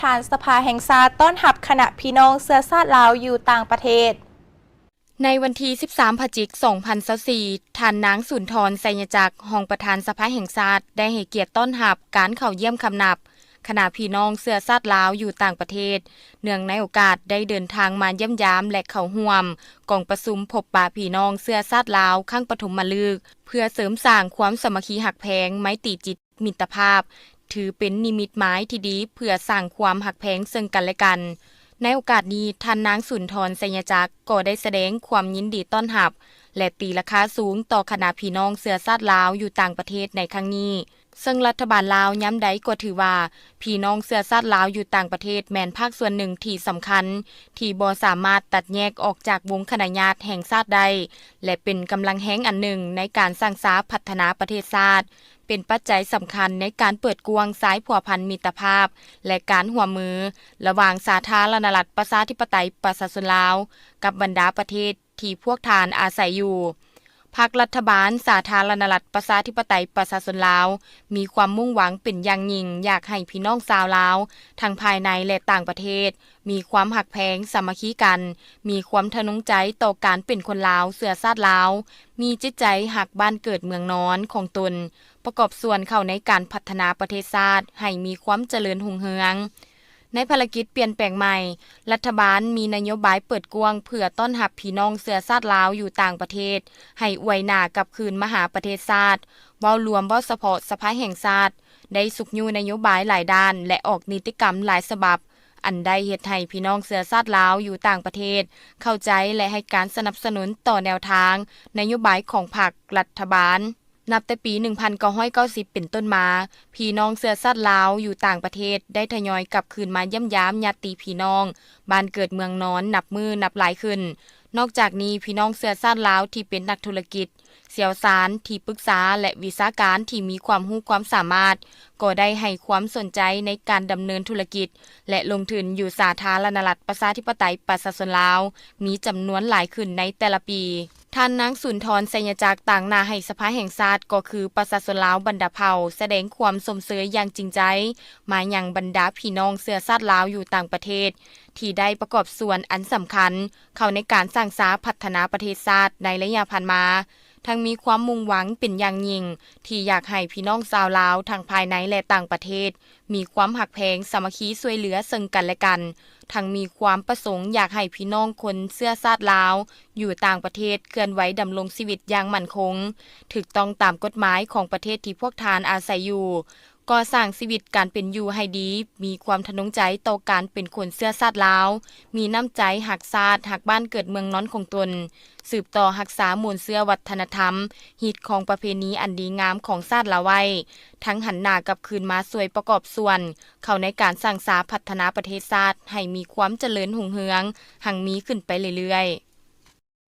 ປະທານສະພາແຫ່ງຊາດ ຕ້ອນຮັບຄະນະພີ່ນ້ອງເຊື້ອຊາດລາວຢູ່ຕ່າງປະເທດ. ໃນວັນທີສິບສາມ ພະຈິກ ສອງພັນຊາວສີ່ ທ່ານນາງ ສຸນທອນ ໄຊຍະຈັກ ຮອງປະທານສະພາແຫ່ງຊາດ ໄດ້ໃຫ້ກຽດຕ້ອນຮັບການເຂົ້າຢ້ຽມຄຳນັບຄະນະພີ່ນ້ອງເຊື້ອຊາດລາວຢູ່ຕ່າງປະເທດ ເນື່ອງໃນໂອກາດໄດ້ເດີນທາງມາຢ້ຽມຢາມ ແລະ ເຂົ້າຮ່ວມກອງປະຊຸມພົບປະພີ່ນ້ອງເຊື້ອຊາດລາວຄັ້ງປະຖົມມະລຶກ ເພື່ອເສີມສ້າງຄວາມສາມັກຄີຮັກແພງ ໄມຕີຈິດ ມິດຕະພາບ ຖືເປັນນິມິດໝາຍທີ່ດີເພື່ອສ້າງຄວາມຮັກແພງເຊິ່ງກັນແລະກັນ. ໃນໂອກາດນີ້, ທ່ານນາງ ສຸນທອນ ໄຊຍະຈັກ ກໍໄດ້ສະແດງຄວາມຍິນດີຕ້ອນຮັບ ແລະ ຕີລາຄາສູງຕໍ່ຄະນະພີ່ນ້ອງເຊື້ອຊາດລາວຢູ່ຕ່າງປະເທດໃນຄັ້ງນີ້, ເຊິ່ງລັດຖະບານລາວຍາມໃດກໍຖືວ່າ ພີ່ນ້ອງເຊື້ອຊາດລາວຢູ່ຕ່າງປະເທດແມ່ນພາກສ່ວນໜຶ່ງທີ່ສຳຄັນ ທີ່ບໍ່ສາມາດຕັດແຍກອອກຈາກວົງຄະນະຍາດແຫ່ງຊາດໄດ້ ແລະ ເປັນກຳລັງແຮງອັນໜຶ່ງໃນການສ້າງສາພັດທະນາປະເທດຊາດ. ເປັນປັດໄຈສຳຄັນໃນການເປີດກວ້າງສາຍພົວພັນມິດຕະພາບ ແລະ ການຮ່ວມມືລະຫວ່າງສາທາລະນະລັດ ປະຊາທິປະໄຕ ປະຊາຊົນລາວ ກັບບັນດາປະເທດທີ່ພວກທ່ານອາໄສຢູ່. ພັກລັດຖະບານສາທາລະນະລັດ ປະຊາທິປະໄຕ ປະຊາຊົນລາວ ມີຄວາມມຸ່ງຫວັງເປັນຢ່າງຍິ່ງ ຢາກໃຫ້ພີ່ນ້ອງຊາວລາວ ທັງພາຍໃນ ແລະ ຕ່າງປະເທດ ມີຄວາມຮັກແພງສາມັກຄີກັນ, ມີຄວາມທະນົງໃຈຕໍ່ການເປັນຄົນລາວເຊື້ອຊາດລາວ, ມີຈິດໃຈຮັກບ້ານເກີດເມືອງນອນຂອງຕົນ, ປະກອບສ່ວນເຂົ້າໃນການພັດທະນາປະເທດຊາດໃຫ້ມີຄວາມຈະເລີນຮຸ່ງເຮືອງ. ໃນພາລະກິດປ່ຽນແປງໃໝ່, ລັດຖະບານມີນະໂຍບາຍເປີດກວ້າງເພື່ອຕ້ອນຮັບພີ່ນ້ອງເຊື້ອຊາດລາວຢູ່ຕ່າງປະເທດ ໃຫ້ອວຍໜ້າກັບຄືນມາຫາປະເທດຊາດ. ເວົ້າລວມ, ເວົ້າສະເພາະສະພາແຫ່ງຊາດ ໄດ້ຊຸກຍູ້ນະໂຍບາຍຫຼາຍດ້ານ ແລະ ອອກນິຕິກຳຫຼາຍສະບັບ ອັນໄດ້ເຮັດໃຫ້ພີ່ນ້ອງເຊື້ອຊາດລາວຢູ່ຕ່າງປະເທດເຂົ້າໃຈ ແລະ ໃຫ້ການສະໜັບສະໜູນຕໍ່ແນວທາງນະໂຍບາຍຂອງພັກລັດຖະບານ. ນັບແຕ່ປີໜຶ່ງພັນເກົ້າຮ້ອຍເກົ້າສິບເປັນຕົ້ນມາ, ພີ່ນ້ອງເຊື້ອຊາດລາວຢູ່ຕ່າງປະເທດໄດ້ທະຍອຍກັບຄືນມາຢ້ຽມຢາມຍາດຕິພີ່ນ້ອງບ້ານເກີດເມືອງນອນນັບມື້ນັບຫຼາຍຂຶ້ນ. ນອກຈາກນີ້, ພີ່ນ້ອງເຊື້ອຊາດລາວທີ່ເປັນນັກທຸລະກິດ, ຊ່ຽວຊານ, ທີ່ປຶກສາ ແລະ ວິຊາການທີ່ມີຄວາມຮູ້ຄວາມສາມາດ ກໍໄດ້ໃຫ້ຄວາມສົນໃຈໃນການດຳເນີນທຸລະກິດ ແລະ ລົງທຶນຢູ່ສາທາລະນະລັດ ປະຊາທິປະໄຕ ປະຊາຊົນລາວ ມີຈຳນວນຫຼາຍຂຶ້ນໃນແຕ່ລະປີ. ທ່ານນາງ ສຸນທອນ ໄຊຍະຈັກ ຕາງໜ້າໃຫ້ສະພາແຫ່ງຊາດ ກໍຄືປະຊາຊົນລາວບັນດາເຜົ່າ ສະແດງຄວາມຊົມເຊີຍຢ່າງຈິງໃຈມາຍັງບັນດາພີ່ນ້ອງເຊື້ອຊາດລາວຢູ່ຕ່າງປະເທດ ທີ່ໄດ້ປະກອບສ່ວນອັນສຳຄັນເຂົ້າໃນການສ້າງສາພັດທະນາປະເທດຊາດໃນໄລຍະຜ່ານມາ, ທັງມີຄວາມມຸ່ງຫວັງເປັນຢ່າງຍິ່ງທີ່ຢາກໃຫ້ພີ່ນ້ອງຊາວລາວທັງພາຍໃນ ແລະ ຕ່າງປະເທດ ມີຄວາມຮັກແພງສາມັກຄີຊ່ວຍເຫຼືອເຊິ່ງກັນແລະກັນ, ທັງມີຄວາມປະສົງຢາກໃຫ້ພີ່ນ້ອງຄົນເຊື້ອຊາດລາວຢູ່ຕ່າງປະເທດເຄື່ອນໄຫວດຳລົງຊີວິດຢ່າງໝັ້ນຄົງ, ຖືກຕ້ອງຕາມກົດໝາຍຂອງປະເທດທີ່ພວກທ່ານອາໄສຢູ່, ກໍ່ສ້າງຊີວິດການເປັນຢູ່ໃຫ້ດີ, ມີຄວາມທະນົງໃຈຕໍ່ການເປັນຄົນເຊື້ອຊາດລາວ, ມີນ້ຳໃຈຮັກຊາດ, ຮັກບ້ານເກີດເມືອງນອນຂອງຕົນ, ສືບຕໍ່ຮັກສາມູນເຊື້ອວັດທະນະທຳ, ຮີດຄອງປະເພນີອັນດີງາມຂອງຊາດລາວໄວ້, ທັງຫັນໜ້າກັບຄືນມາຊ່ວຍປະກອບສ່ວນເຂົ້າໃນການສ້າງສາພັດທະນາປະເທດຊາດໃຫ້ມີຄວາມຈະເລີນຮຸ່ງເຮືອງ, ຮັ່ງມີຂຶ້ນໄປເລື້ອຍໆ.